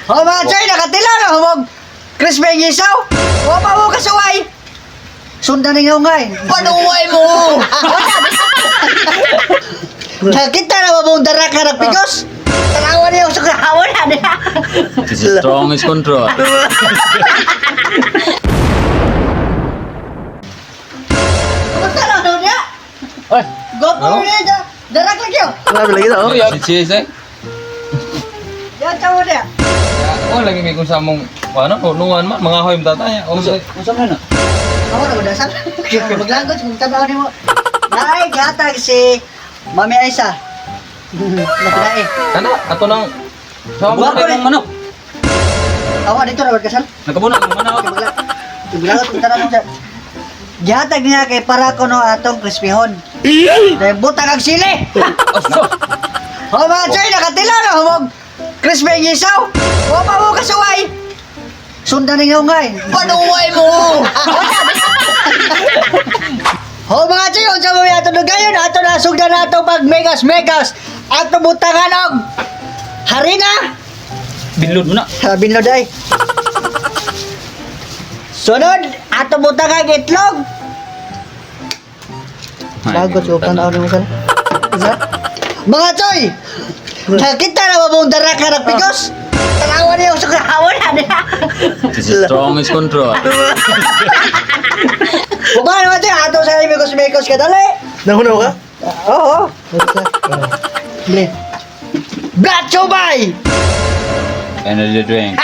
Oh, mga choy, nakatila na humog. Crispy ang isaw. Wa pa mo kasuway. Sundan ninyo nga eh. Panuway mo! Nakita na ba mong dara ka nagpigos? Tanawa niyo sa kahawan na niya. This is strongest control. Kumusta na daw niya? Ay! Gopo niya, darak lagi yun. Grabe lagi to. Si Cheese eh. Yan, tao niya. Oh, lagi may kung sa mong ano, nungan man, mga hoy tatanya. Oh, sa Unsa man na? Ako na gudasan. Maglanggot, kung tanaw niyo mo. Naay, gatag si Mami Aisa. Naay. kana ato nang sa Buha mo ko ng manok. Awa dito na kasal. Nagkabuna ng manok. Maglanggot kung tanaw niyo. Gihatag niya kay para ko no atong crispyhon. Dahil butang ang sili. Oh, mga choy, nakatila na humog. Crispy ang isaw. Wa pa mo kasuway. Sundan ninyo nga eh. Panuway mo! Ho mga choy, unsa mo ato dugayon ato na sugdan nato pag megas megas ato butangan og harina. Binlod mo na. Sabi day. Sunod, ato butangan itlog. Bago so tanaw nimo sir. Isa? Mga choy, nakita na ba mong dara ka nagpigos? Tanawa niyo sa kahawan na niya. This is strongest control. Uban mga choy, ato sa mekos mekos kadali. Nahunaw ka? Oo. Bli. Black Chubay! Energy drink.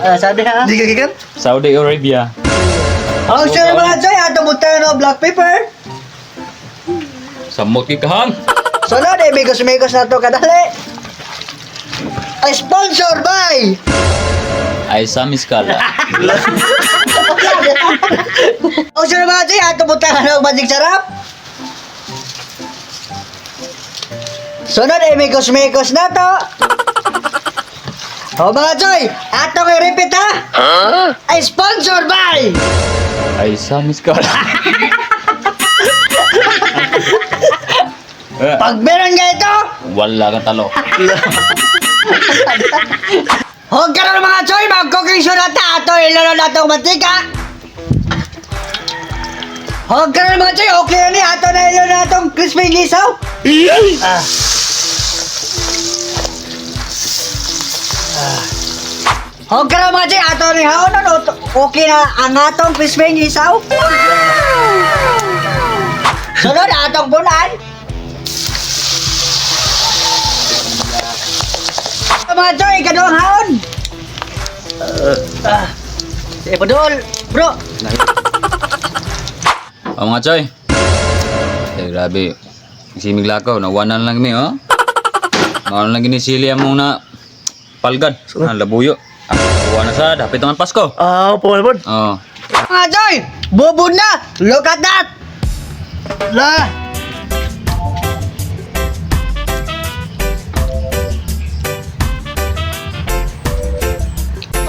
Ah, sabi ha? Di ka gikan? Saudi Arabia. Oh, sure mga choy, ato butang no black pepper. Samot kikahan. Sunod, eh, mekos-mekos na to kadali. Ay, sponsor by! Ay sa miskala. Oh, sure mga choy, ato butang no magic sarap. Sunod, eh, mekos-mekos na to. Oh, mga choy, atong i-repeat ha. Ay, sponsor by! Ay sa miskala. Eh, Pag meron ka ito, wala kang talo. huwag ka na mga choy, mag-cooking show na ta, ato ilolo na itong mantika. Huwag ka na mga choy, okay na ni, ato na ilolo na itong crispy gisaw. Ah. Ah. Huwag ka na mga choy, ato ni haonon, okay na ang atong crispy gisaw. Sunod, atong bunan. Mga choy, kaduang haon. Ah. Eh, padol, bro. Oh, mga choy. Eh, grabe. Simig lakaw, nawanan lang mi, oh. Nawanan lang ginisili ang mong na palgad. Ah, labuyo. Ah, kuha na sa, dapat naman Pasko. Ah, po po. Oh. Mga choy, bubod na. Look at that. La.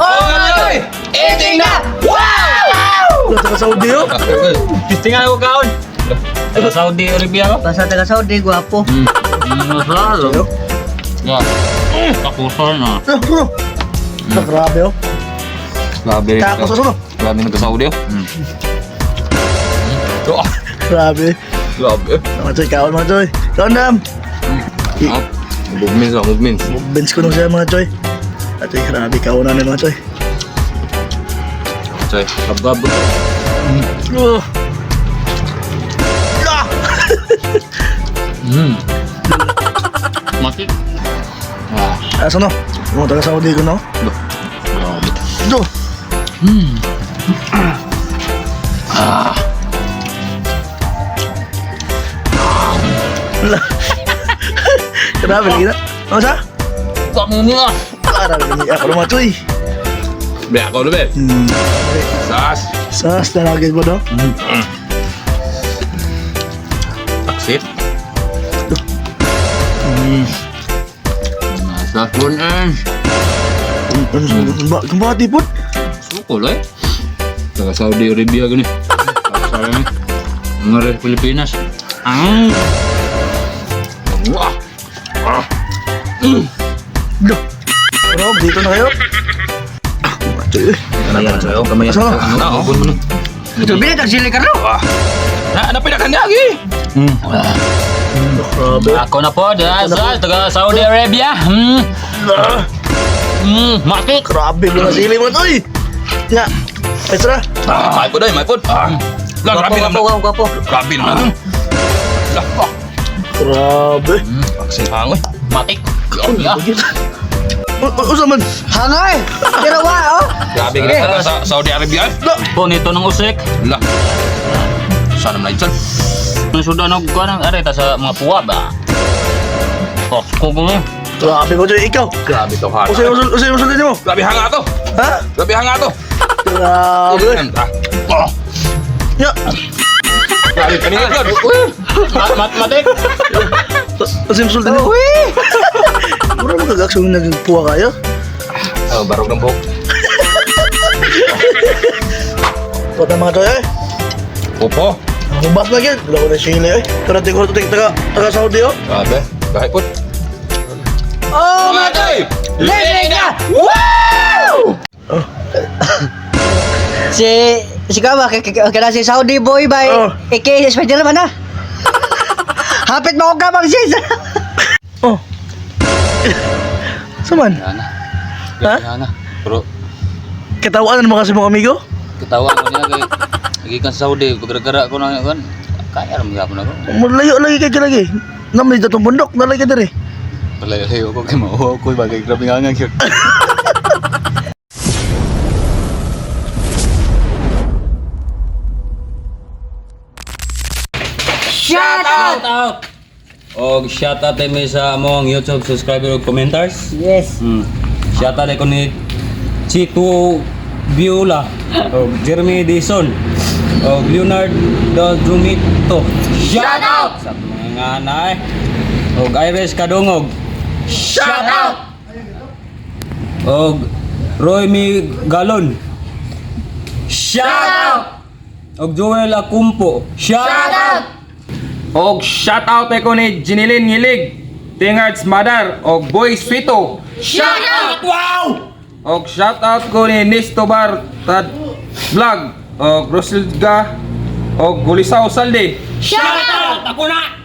Oh, mga choy, eating na. Wow! Sa Saudi oh. Tingnan ako kaon. Sa Saudi Arabia ko. Basta taga Saudi, gwapo. Masarap. Ya. Takusan na. Ah, bro. Ah, grabe oh. Grabe rin. Takos sa suno. Grabe nagka Saudi oh. Oh, Grabe. grabe. Mga choy, kaon mga choy. Kaon dam. Oh, movements ah, movements. Bench ko nung siya mga choy. Atoy, grabe kaon na ni mga choy. Choy, gab-gab. Oh. La. Mati. Ah, Asa no? Mga taga Saudi ko no. grabe. Do. Ah. La. Grabe lagi na. Ano sa? Tamo niya. Grabe lagi ako mga choy. Be ako be. Sas. Sas na lagi mo no. Taksit. Nasa phone eh. Ba, kumbati po. Sukol eh. Taga Saudi Arabia gani. Sayang eh. Mga Pilipinas. Ah. Wah. Ah. Mm. Do. Bro, dito na kayo. Ah, mga choy. Eh. Gamay choy, oh, gamay. Asa? Ano, oh, mo ni. Ito bilit ang sili Carlo. Na, napila ka niya, gi. Grabe. Ako na po, sa taga Saudi Arabia. Ah, Matik. grabe mo na sili mo choy. Nga. Extra. Ah, may po day, may po. Ah. Lah, grabe Gwapo, naman. gwapo, gwapo. Grabe naman. Lah, ah. Grabe. Aksing hangoy. Matik. Yeah. Usa man. Hangay. Pero wa oh. Grabe gid taga sa Saudi Arabia. Do. Po nito ng usik. Lah. Sana man itsan. Ang sudan og kuan ang areta sa mga puwa ba. Pasko ko. Grabe mo choy, ikaw. Grabe to hanga. Usa usa usa usa mo. Grabe hanga to. Ha? Grabe hanga to. Grabe. Ah. Oh. Nga. Grabe kanina yun. Mat matik. Usa usa mo. Uy. Mura mo kag-aksyon nagpuwa kayo. Oh, barog ng buhok. Wala mga choy eh. Opo. Hubas na gyud. Wala ko na sili eh. Pero tingko to taga taga Saudi oh. Grabe. Kahit po. Oh, mga Mga choy. Libre na! Wow! Oh. Si si Kama, kana si Saudi boy bay. Oh. Ike Spiderman na. Hapit mo ko kamang sis. Oh. Saman? Ana. Ha? Ana. Pero Katawaan mo kasi mong amigo? ketawa ko niya kay gikan sa Saudi pagregara ko na kan kaya ra magyapon ako. Malayo lagi kay lagi. Namay datong bundok nalay ka diri. Palayo-layo ko kay mauhaw ko bagay grabe nga nga gyud. Shout out. Out. Og shout out mi sa among YouTube subscriber ug commenters. Yes. Shout out ko ni Chito Viola og Jeremy Dison og Leonard Drumito. Shout out sa mga anay og Iris Kadungog. Shout out. Og Roy Mi Galon. Shout out. Og Joel Acumpo. Shout out. Og shout out ko ni Jinilin Ngilig, Tingards Mother, og Boy Sweeto. Shout out. Wow! Og shout out ko ni Nistobar Tad Vlog, og Rosilga, og Gulisaw Saldi. Shout out! Ako na!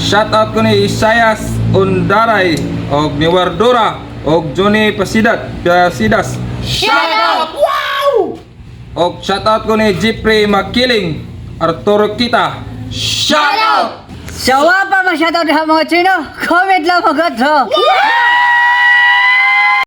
Shout out ko ni Isayas Undaray, og Niwardora, og Johnny Pasidat, Pasidas. Shout out! Wow! Og shout out ko ni Jeffrey Makiling, Arturo Kita. Shout out! Sa wa pa mag-shoutout ha mga Chino, comment lang mga to.